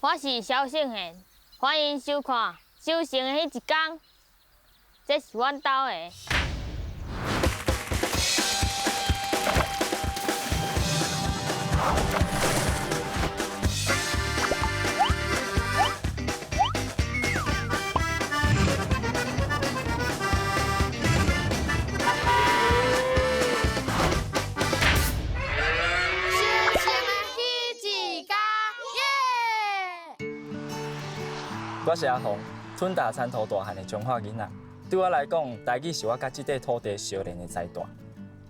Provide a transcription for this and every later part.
我是蕭勝賢，歡迎收看《收成的彼一天》，這是阮兜的。我是阿紅，吞大田塗大漢的彰化囡仔。對我來講，台語是我佮這塊土地相連的臍帶。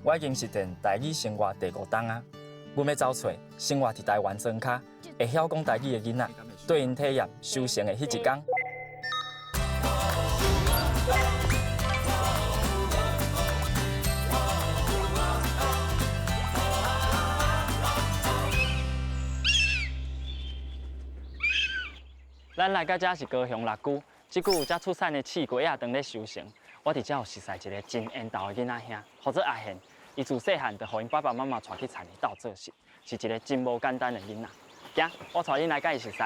我已經實踐台語生活第五冬啊！阮欲走揣生活佇台灣莊跤，會曉講台語的囡仔，綴𪜶體驗收成的彼一工。咱來到這是高雄六龜，這久這出產的刺瓜仔當咧收成。我佇遮有熟似一个真緣投的囡仔兄，號做阿賢。伊自細漢就予𪜶爸爸媽媽帶去田裡鬥做事，是一个真無簡單的囡仔。行，我帶恁來佮伊熟似。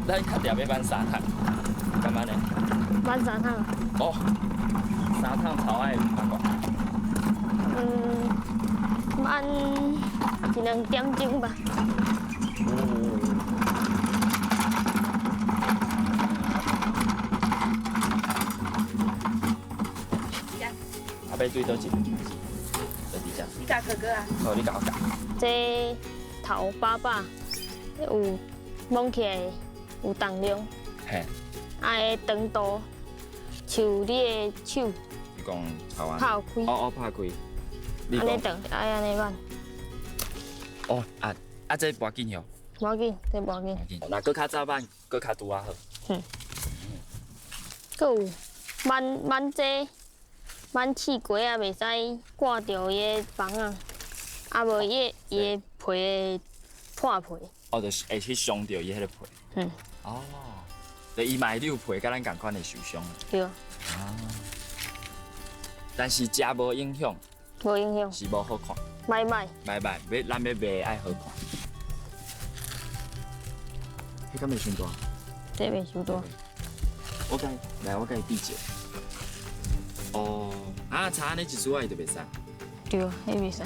咱較定欲挽三桶，敢按呢？挽三桶。哦，三桶草愛八卦。挽一兩點鐘吧。阿伯對佗一个？就佇遮。你教哥哥啊？哦，你教我教。這頭飽飽有摸起來有重量。嘿。啊，彼長度像你的手。你講頭啊？拍開。哦哦，拍開。按呢長，愛按呢挽。哦，啊啊，這無要緊喲。無要緊，這無要緊。若閣較早挽，閣較拄仔好。嗯。閣有挽挽這挽刺瓜仔，袂使掛著伊的枋仔，啊無伊的皮會破皮。哦，就是會去傷著伊彼个皮。嗯。哦，就伊嘛會扭皮，佮咱仝款會受傷。對。啊。但是食無影響。無影響。是無好看。䆀䆀。䆀䆀，欲咱欲賣愛好看。彼敢袂傷大？這袂傷大。我共來，我共伊比一下。哦，啊，差按呢一絲仔伊就袂使。對，彼袂使。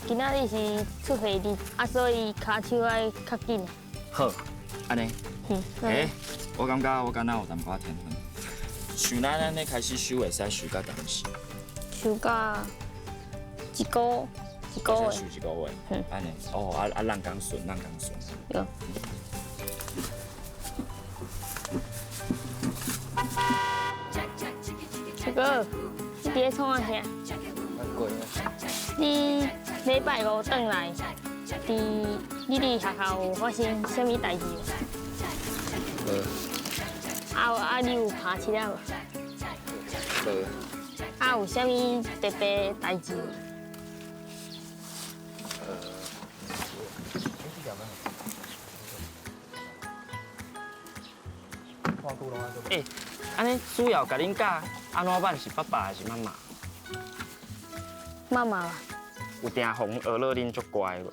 今仔日是出血日，啊，所以跤手愛較緊。好，按呢。嗯。欸，我感覺我敢若有淡薄仔天分。像咱按呢開始收，會使收到當時？收到一個一個月。收一個月。嗯。按呢，哦，啊啊，人工順，人工順。對。小哥，你佇咧創啊啥？你禮拜五轉來，你佇學校有發生啥物代誌無？無。啊啊！你有拍拭仔無？無。啊，有啥物特別代誌無？欸，按呢主要共恁教按怎挽是爸爸還是媽媽？媽媽吧。有定予𪜶學落恁足乖無？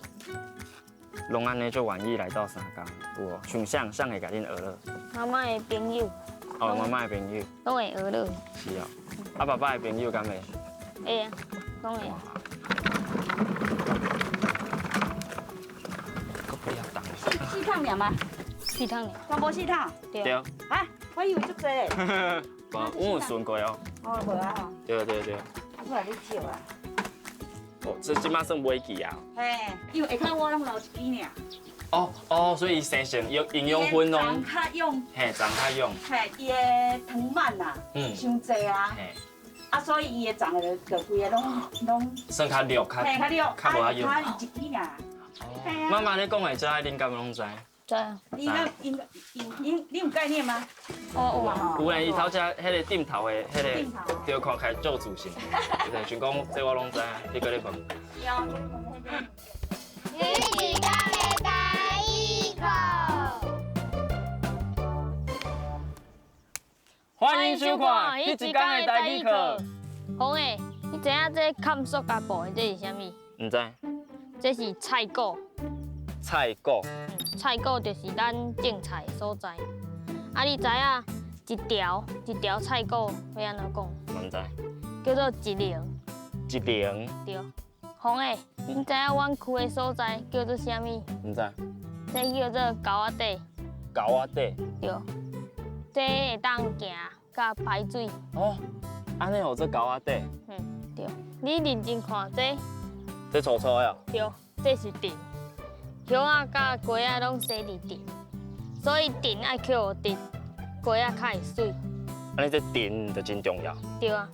攏按呢足願意來鬥相共，有無？像啥啥會共恁學落？媽媽的朋友。哦，媽媽的朋友。攏會學落。是哦，啊，爸爸的朋友敢會？會啊，攏會。閣比較重。四桶爾嗎？四桶爾。全部四桶。對。對。啊，我以為足濟咧。無，阮有算過哦。哦，無啊吼。對對對。啊，我來你借啊。哦，這這馬算尾期啊。嘿，因為下跤我攏留一支爾。哦哦，所以伊生成營營養分攏。長較用。嘿，長較用。嘿，伊的糖滿啊，傷濟啊。嘿。啊，所以伊的長的就規个攏攏。算較綠，較嘿，較綠，較無遐用。較一支爾。媽媽咧講的這，恁敢攏知？知啊。你那應應你有概念嗎？哦，有啊。有誒，伊頭才彼个頂頭的彼个，對，看起來足自信，就想講這我攏知，你閣咧問。彼一工的台語課。歡迎收看彼一工的台語課。紅的，你佇知影這砍塑膠布的這是啥物？毋知。這是菜果。菜果。菜果就是咱種菜的所在。啊，你知影一條一條菜果欲按怎講？毋知。叫做一零。一零。對。紅的，你知影阮區的所在叫做啥物？毋知。這叫做溝仔底。溝仔底。對。這會當行佮排水。哦，按呢號做溝仔底。嗯，對。你認真看這。這粗粗的哦。對，這是藤。葉仔佮瓜仔攏生佇藤，所以藤愛抾予直，瓜仔較會媠。按呢這藤就真重要。對啊。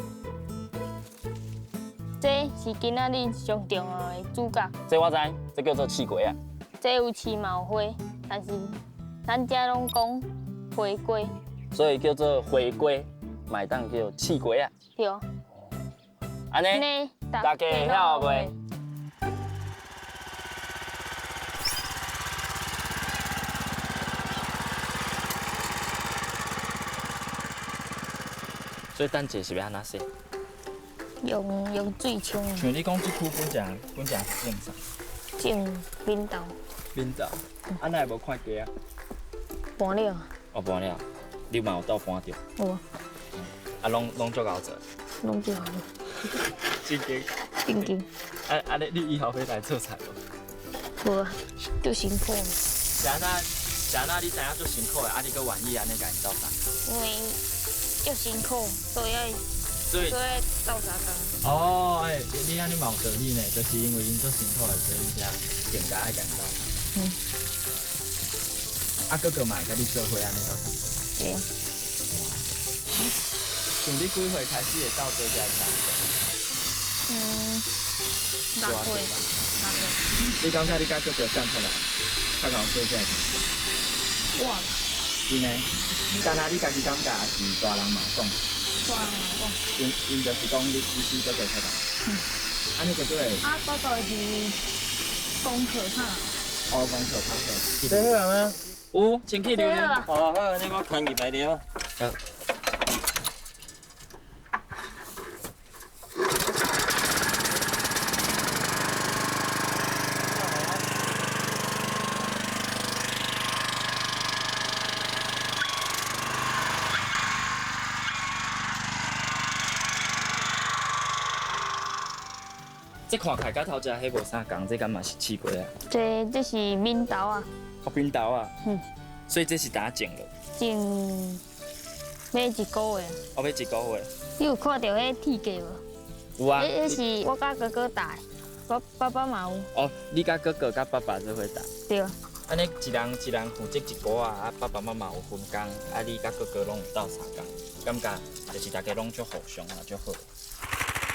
這是今仔日上重要的主角。這我知，這叫做刺瓜仔。這有刺嘛有花，但是咱遮攏講花瓜。所以叫做花瓜，嘛會當叫刺瓜仔。對。按呢，大家會曉袂？所以等一下是欲按怎洗？用水沖。像你講，這區本正是種啥？種扁豆。扁豆，啊，哪會無看雞仔？搬了。哦，搬了，你嘛有斗搬著？有啊。啊，攏足𠢕做。攏足𠢕。真經。真經。啊你以後欲來做菜無？無啊，足辛苦。是按怎？是按怎？你知影足辛苦的，啊，你閣願意按呢共𪜶鬥相共？因為足辛苦，所以愛。所以鬥相共。哦，欸，你按呢嘛有道理呢，就是因為𪜶足辛苦的，所以才更加愛共𪜶鬥相共。嗯。啊，哥哥嘛會佮你做伙按呢鬥相共。對。像你幾歲開始會鬥做這个工作？嗯，6歲。6歲。你感覺你佮哥哥仝較難，較𠢕做這个工作？我。真的？敢若你家己感覺，抑是大人嘛講？大人嘛講。𪜶就是講你比哥哥較𠢕。嗯。按呢哥哥會。啊，哥哥是功課較好。哦，功課較好。洗好了嗎？有，清氣流了。哦，好，你我牽入來了。好。這看起來佮頭前彼無啥仝，這敢嘛是刺瓜仔？這是扁豆仔。哦，扁豆仔。嗯。所以這是呾種的？種欲一個月。哦，欲一個月。你有看著彼鐵架無？有啊。彼是我佮哥哥搭的，我爸爸嘛有。哦，你佮哥哥佮爸爸做伙搭？對。按呢一人一人負責一寡仔，啊爸爸媽媽有分工，啊你佮哥哥攏有鬥相共，感覺就是大家攏足互相啊，足好。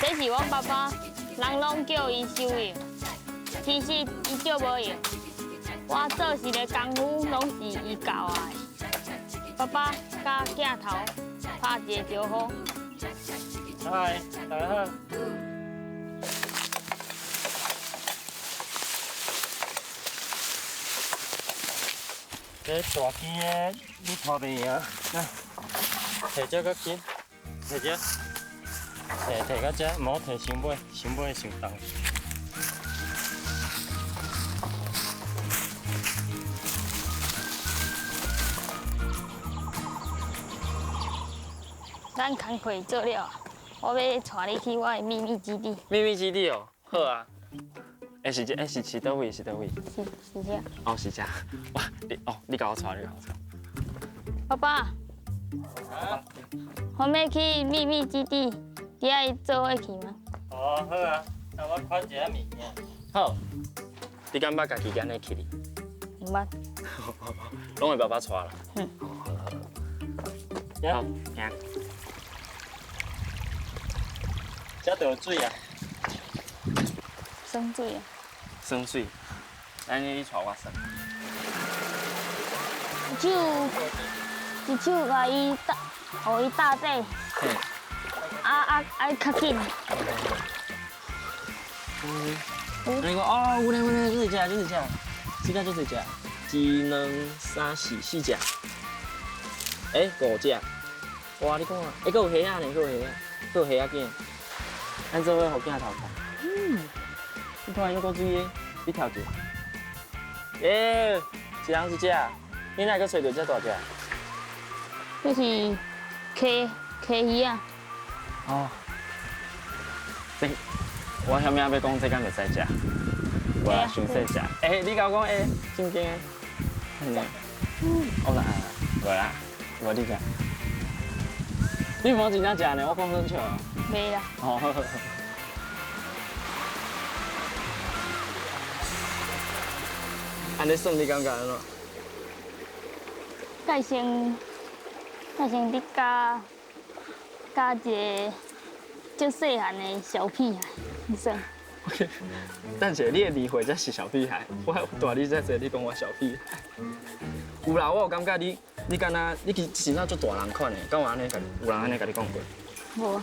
這是阮爸爸，人攏叫伊收用，其實伊足無用。我做事的功夫攏是伊教我的。爸爸佮鏡頭拍一個招呼。嗨，大家好。這大支的你拖袂贏，來，提這較緊，提這，提到這，毋好提傷尾，傷尾傷重。咱工課做了，我欲帶你去我的秘密基地。秘密基地哦，好啊。欸，是這，欸是佗位？是佗位？是這。哦，是這。哇，你哦，你共我帶，你共我帶。爸爸，我欲去秘密基地，你愛做伙去嗎？哦，好啊，那我款一下物件。好。你敢捌家己按呢去哩？毋捌。攏會爸爸帶啦。嗯。好好好。好，行。這就有水啊。耍水啊。耍水。按呢你帶我耍。一手共伊搭，予伊搭底。啊，較緊。你講哦，有咧有咧，這濟隻，這濟隻，這個這濟隻，一、兩、三、四，四隻。欸，五隻。哇，你看，欸，閣有蝦仔呢，閣有蝦仔，閣有蝦仔囝。咱做伙予镜头看。嗯，你看伊閣水的，你跳一下。欸，一人一隻，你哪閣揣著遮大隻？這是溪溪魚仔。哦，這我啥物仔欲講，這敢袂使食？無啦，傷細隻。欸，你共我講欸，正經的。嗯，我來，無啦，無你食。你毋好真正食呢，我講耍笑。袂啦。哦，好好好。按呢算你感覺按怎？介先，介先你教教一个足細漢的小屁孩，你算。等下，你的年歲才是小屁孩，我大你遮濟，你講我小屁孩。有啦，我有感覺你，你敢若，你其實真正足大人款的，敢有按呢共，有人按呢共你講過？無。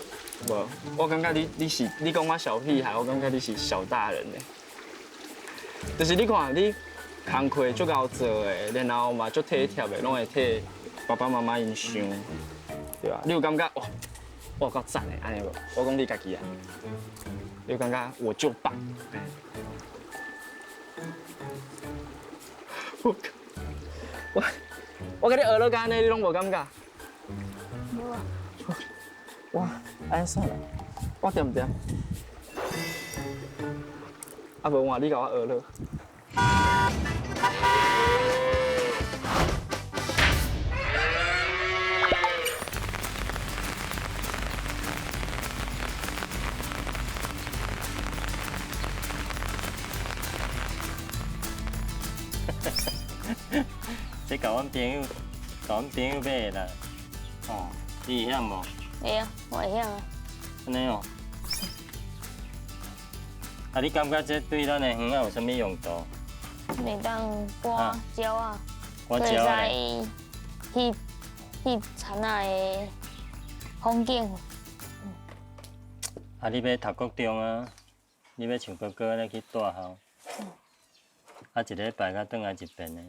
無，我感覺你你是你講我小屁孩，我感覺你是小大人呢。就是你看你工課足𠢕做的，然後嘛足體貼的，攏會替爸爸媽媽𪜶想，對吧？你有感覺哇，我有夠讚的，按呢無？我講你家己啊，你有感覺我就棒。我我我共你學落按呢，你攏無感覺？無啊。哇，按呢算啦，我對毋對？啊無換你共我學落。這共阮朋友，共阮朋友買的啦。哦，你會曉無？會啊，我會曉啊。按呢哦。啊，你感覺這對咱的園仔有啥物用途？會當趕鳥仔，趕鳥仔會使翕翕田仔的風景。啊，你欲讀國中啊？你欲像哥哥按呢去蹛校？啊，一禮拜才轉來一遍的，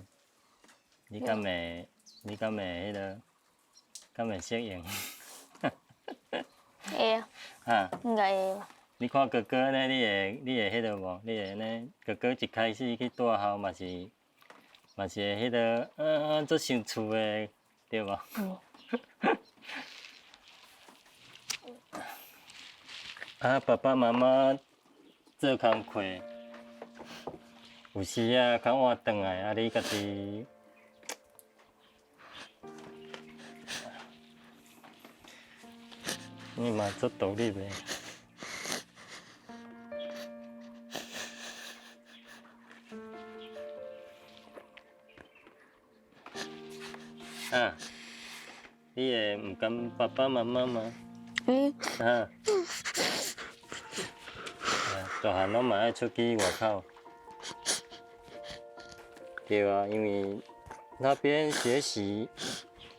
你敢會？你敢會彼个？敢會適應？會啊。哈？應該會吧。你看哥哥按呢，你會你會彼个無？你會按呢？哥哥一開始去蹛校嘛是嘛是會彼个，足想厝的，對無？嗯。啊，爸爸媽媽做工課，有時啊較晚轉來，啊你家己，你嘛足獨立的。啊，你會毋甘爸爸媽媽嗎？嗯。啊。大漢攏嘛愛出去外口。對啊，因為那邊學習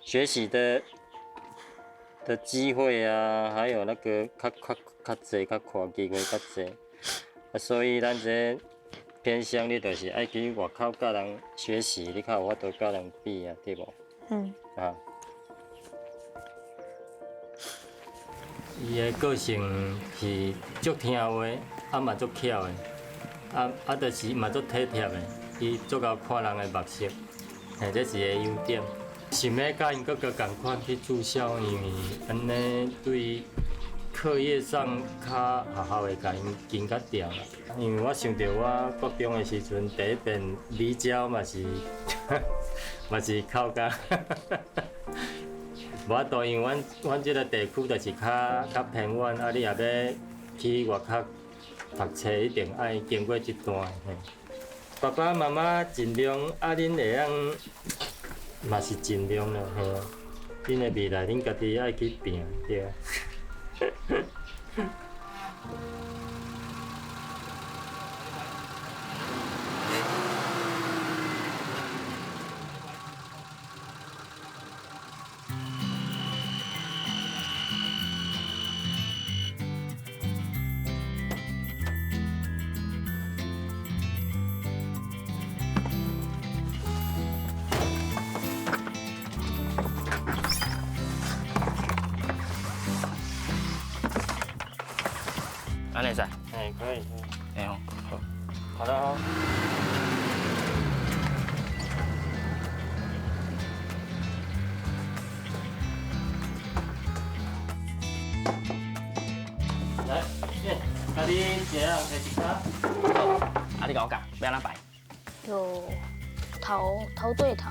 學習的的機會啊，還有那個較較較濟較闊機會較濟，啊，所以咱這偏鄉你就是愛去外口佮人學習，你較有法度佮人比啊，對無？嗯。啊。伊的個性是足聽話，啊嘛足巧的，啊啊就是嘛足體貼的，伊足𠢕看人的目色，嘿，這是伊的優點。想欲佮𪜶哥哥仝款去住校，因為按呢對課業上較學校會共𪜶緊較牢啦。因為我想著我國中的時陣，第一遍離焦嘛是嘛是哭甲。無法度，因為阮阮這个地區就是較較偏遠，啊，你若欲去外口讀冊，一定愛經過這段嘿。爸爸媽媽盡量，啊，恁會當嘛是盡量啦，嘿。恁的未來，恁家己愛去拼，對啊。按呢会使？嘿，可以。会哦，好。好了哦。来，家己一个人提一跤。好，啊你共我教，欲按怎摆？就头头对头。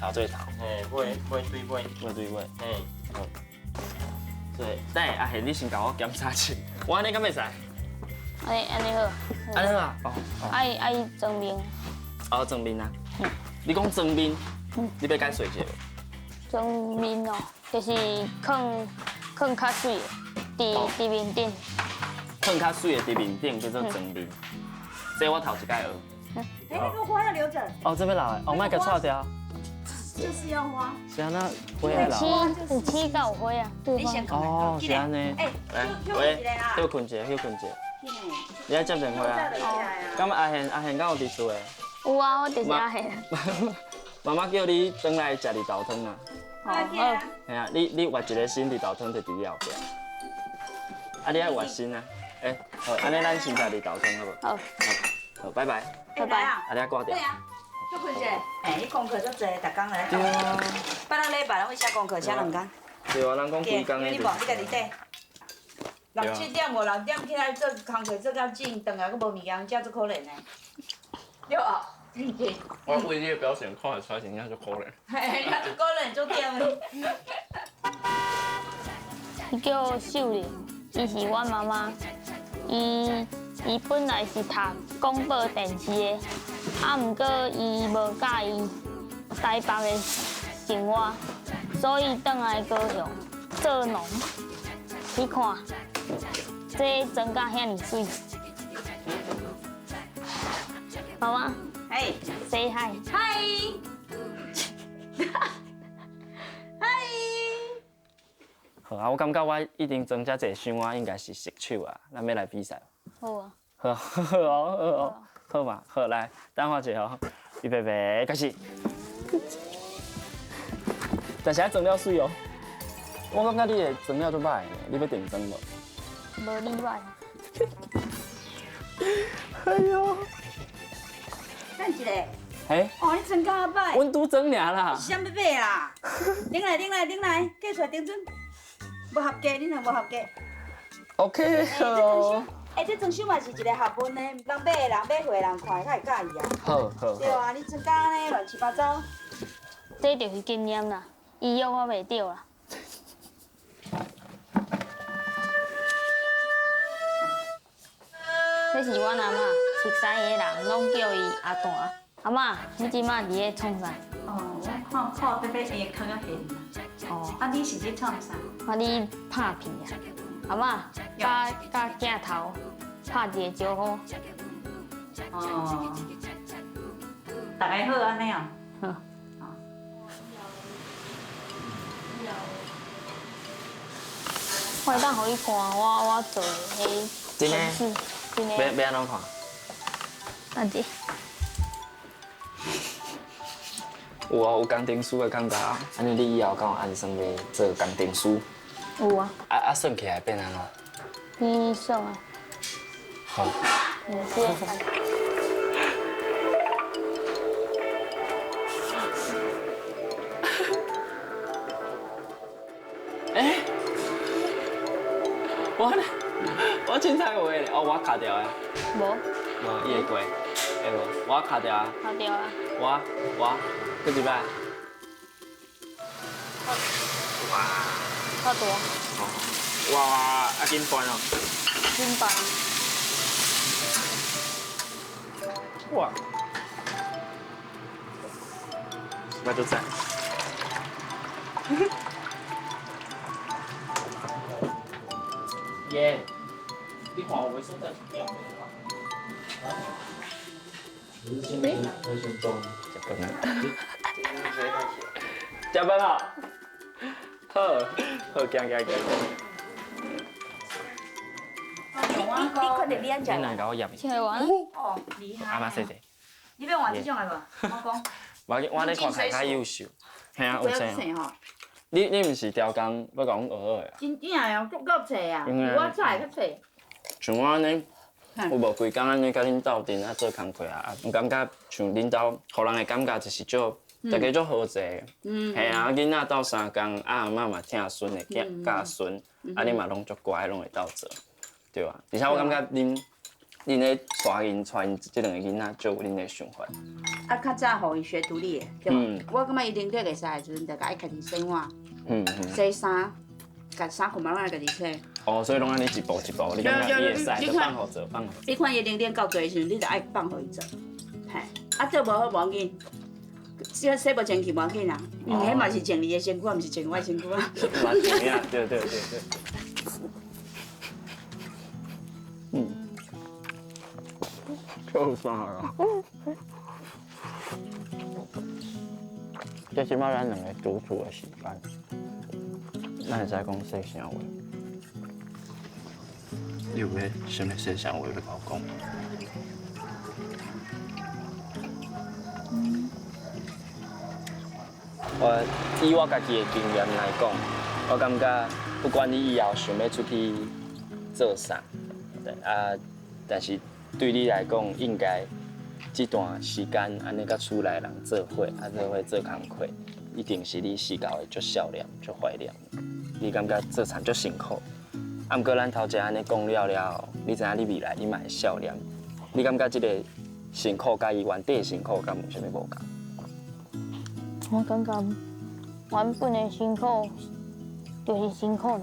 头对头。嘿，尾尾对尾。尾对尾。嘿。好。对，等下阿贤，你先共我检查一下，我按呢敢袂使？按呢按呢好。按呢好啊。哦。爱爱装面。哦，装面啊。你讲装面，你欲解释一下无？装面哦，就是囥囥较媠的，伫伫面顶。囥较媠的伫面顶叫做装面。这我头一摆学。哎，那个花要留着。哦，这欲留的，哦，莫共拆掉。就是要花。是按怎花爱留？有刺才有花啊。你先哦，是按呢。哎，来，喂，歇睏一下，歇睏一下。你爱接电话啊？敢阿贤，阿贤敢有伫厝的？有啊，我就是阿贤。妈妈叫你转来食绿豆汤啊。好。嘿啊，你活一个新绿豆汤就伫你后壁。啊，你爱活新啊？欸，好，按呢咱先食绿豆汤好无？好。好，拜拜。拜拜。啊，你挂掉。对啊，歇睏一下。欸，你功课足济，逐工来。对啊。拜六礼拜拢写功课，写两工。对啊，人讲规工的。你无，你家己底。六七点五六点起来做工课做到紧，转来阁无物件食，足可怜的。对啊。我为你的表情看得出来，真正足可怜。嘿，足可怜，足忝的。伊叫秀玲，伊是阮妈妈。伊伊本来是读广播电视的，啊，毋过伊无佮意台北的生活，所以转来高雄做农。你看，这装甲遐尔媠。妈妈，哎，say hi。嗨。嗨。好啊，我感觉我一定装遮济箱，我应该是熟手啊。咱欲来比赛。好啊。好，好哦，好哦，好嘛，好来，等我一下哦，预备备，开始。但是爱装了媠哦。我感觉你的装了足歹的，你欲定妆无？无你歹。哎哟。等一下。嘿。哦，你装甲歹。阮拄装尔啦。啥欲买啦？顶来，顶来，顶来，计出来顶准。无合格，你若无合格。 OK，好。欸，这装修嘛是一个学问呢，人买的人买货的人看会较会佮意啊。好好。对啊，你装甲按呢乱七八糟。这就是经验啦，伊约我袂著啦。这是阮阿嬷，熟似的人拢叫伊阿大。阿嬷，你这马伫咧创啥？哦，我看看欲欲下较现。哦。啊，你是咧创啥？我咧拍片啊。阿嬷，佮佮镜头拍一个招呼。哦。大家好，按呢哦。好。我会当予你看我我做的彼。真的？真的。欲欲按怎看？等者。有啊，有工程师的感觉啊。按呢，你以后敢有按算欲做工程师？有啊。啊啊，算起来变按怎？你算啊。好。嗯，是。欸，我我凊彩话咧，哦，我卡掉的。无。无，伊会过，会无？我卡掉啊。卡掉啊。我我，阁一摆。哇。较大。哇，啊紧搬哦。紧搬。哇。我就赞。耶！你看有的所在是点的啊？食饭啊！食饭啊！好，好，行行行。你确定你按食？你来共我验。食完。哦，厉害。阿妈谢谢。你欲换这种的无？我讲。我我咧看起来较优秀。嘿啊，有青。你你毋是调工欲共阮学学的？真正哦，足够济啊，比我菜较济。真像我按呢，有無規工按呢佮恁鬥陣啊做工課啊，啊，感覺像恁兜，予人的感覺就是足，大家足和諧。嘿啊，囡仔鬥相共，啊阿嬤嘛疼孫的，教教孫，啊恁嘛攏足乖，攏會鬥做，對啊。而且我感覺恁咧帶𪜶帶𪜶這兩個囡仔，足有恁的想法。啊，較早予伊學獨立的，對無？我感覺伊能力會使的時陣，就愛家己洗碗、洗衫，家衫褲嘛攏愛家己洗。哦，所以攏按呢一步一步，你感覺伊會使就放予做，放予。你看伊能力夠濟的時陣，你就愛放予伊做，嘿。啊，做無好無要緊，洗洗無清氣無要緊啊，因為彼嘛是穿你的身軀，毋是穿我的身軀啊。嘛是啊，對對對對。嗯。夠啥啊？這是擺咱兩个獨處的時間，咱會使講細聲話。你有欲啥物細聲話欲共我講？我以我家己的經驗來講，我感覺不管你以後想欲出去做啥，對啊，但是對你來講，應該這段時間按呢佮厝內人做伙，啊做伙做工課，一定是你時間會足少年、足懷念。你感覺做田足辛苦，啊，毋過咱頭前按呢講了了後，你知影你未來你嘛會少年，你感覺這個辛苦佮伊原底的辛苦敢有啥物無仝？我感覺原本的辛苦就是辛苦爾。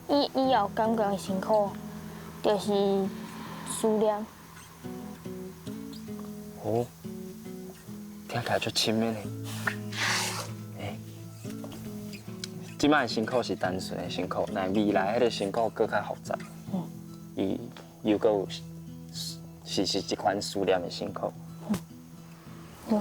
以以後感覺的辛苦就是思念。哦，聽起來足深的呢。欸，這擺的辛苦是單純的辛苦，但未來彼个辛苦閣較複雜。伊又閣有是一款思念的辛苦。對。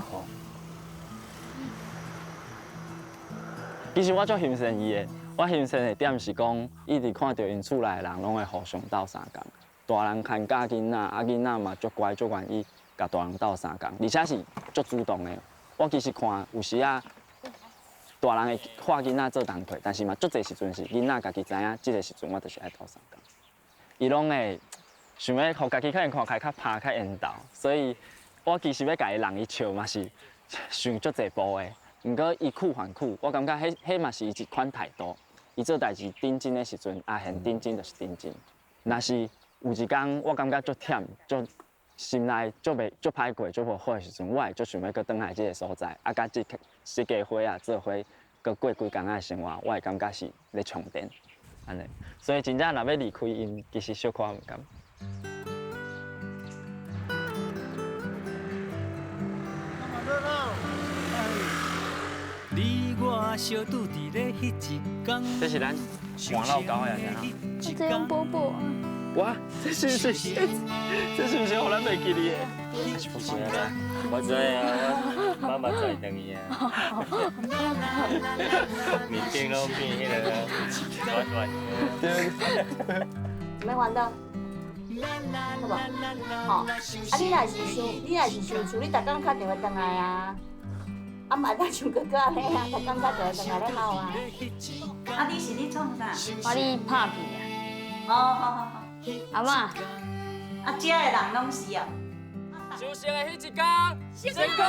其實我足欣賞伊的，我欣賞的點是講，一直看著𪜶厝內的人攏會互相鬥相共，大人牽教囡仔，啊囡仔嘛足乖足願意共大人鬥相共，而且是足主動的。我其實看有時啊，大人會看囡仔做工課，但是嘛足濟時陣是囡仔家己知影，這個時陣我就是愛鬥相共。伊攏會想欲予家己可能看起來較拍較緣投，所以我其實欲共伊弄伊笑嘛是想足濟步的。毋過伊苦還苦，我感覺彼嘛是伊一款態度。伊做代誌認真的時陣，阿賢認真就是認真。若是有一工我感覺足忝、足心內足袂足歹過、足無好的時陣，我會足想欲閣轉來這个所在，啊，佮這設計伙啊做伙，閣過規工仔的生活，我會感覺是咧充電，按呢。所以真正若欲離開𪜶，其實小可毋甘。這是咱換老狗的啊！這樣寶寶啊！哇，這是毋是？這是毋是予咱袂記得的？不是啊，我知啊，我媽媽載轉去啊。面頂攏變彼个軟軟。對。免煩惱，好無？吼，啊你若是想，你若是想厝，你逐工敲電話轉來啊。啊嘛會當像哥哥按呢啊，逐工敲電話轉來咧哭啊。啊，你是咧創啥？我咧拍片啊。哦好好好。阿嬤。啊，遮的人攏是哦。修行的彼一工，成功。